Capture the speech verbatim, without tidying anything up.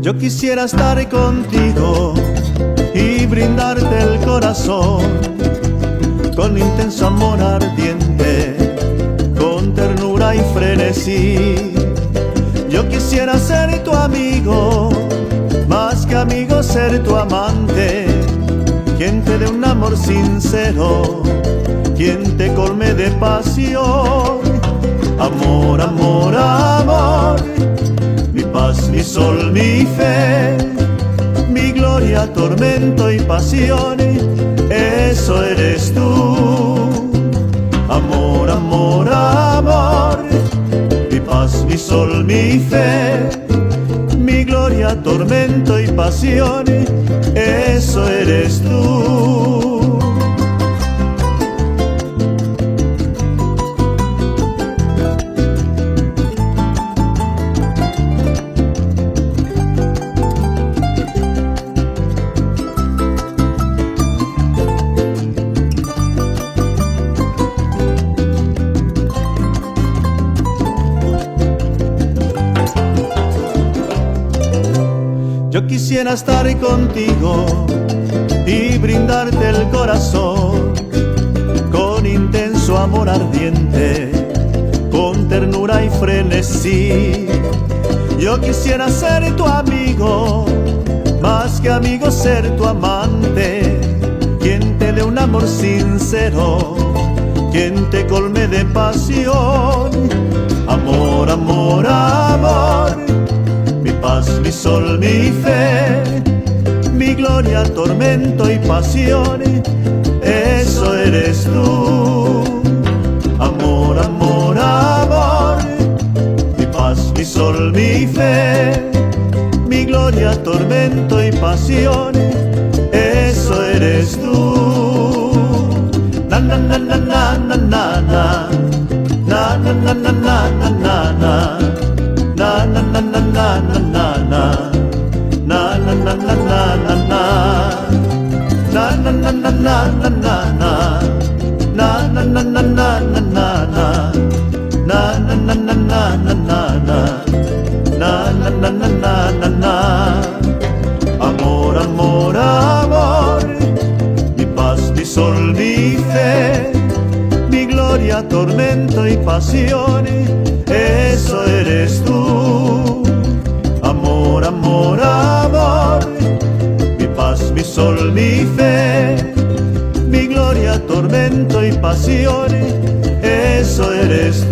Yo quisiera estar contigo y brindarte el corazón con intenso amor ardiente, con ternura y frenesí. Yo quisiera ser tu amigo, más que amigo ser tu amante, quien te dé un amor sincero, quien te colme de pasión. Amor, amor, amor, mi paz, mi sol, mi fe, mi gloria, tormento y pasión, eso eres tú. Amor, amor, amor, mi paz, mi sol, mi fe, mi gloria, tormento y pasión, eso eres tú. Yo quisiera estar contigo y brindarte el corazón con intenso amor ardiente, con ternura y frenesí. Yo quisiera ser tu amigo, más que amigo ser tu amante, quien te dé un amor sincero, quien te colme de pasión. Amor, amor, amor, mi paz, mi sol, mi fe, mi gloria, tormento y pasión, eso eres tú. Amor, amor, amor, mi paz, mi sol, mi fe, mi gloria, tormento y pasión, eso eres tú. Na, na, na, na, na, na, na, na. Na, na, na, na, na, na, na. Na, na, na, na, na, na, na. Na, na, na, na, na, na, na. Na, na, na, na, na, na, na, na. Na, na, na, na, na, na, na. Na, na, na, na, na, na, na. Na, na, na, na, na, na, na. Amor, amor, amor, mi paz, mi sol, mi fe, mi gloria, tormento y pasión, eso eres tú. Amor, amor, amor, mi paz, mi sol, mi fe, mi gloria, tormento y pasión, eso eres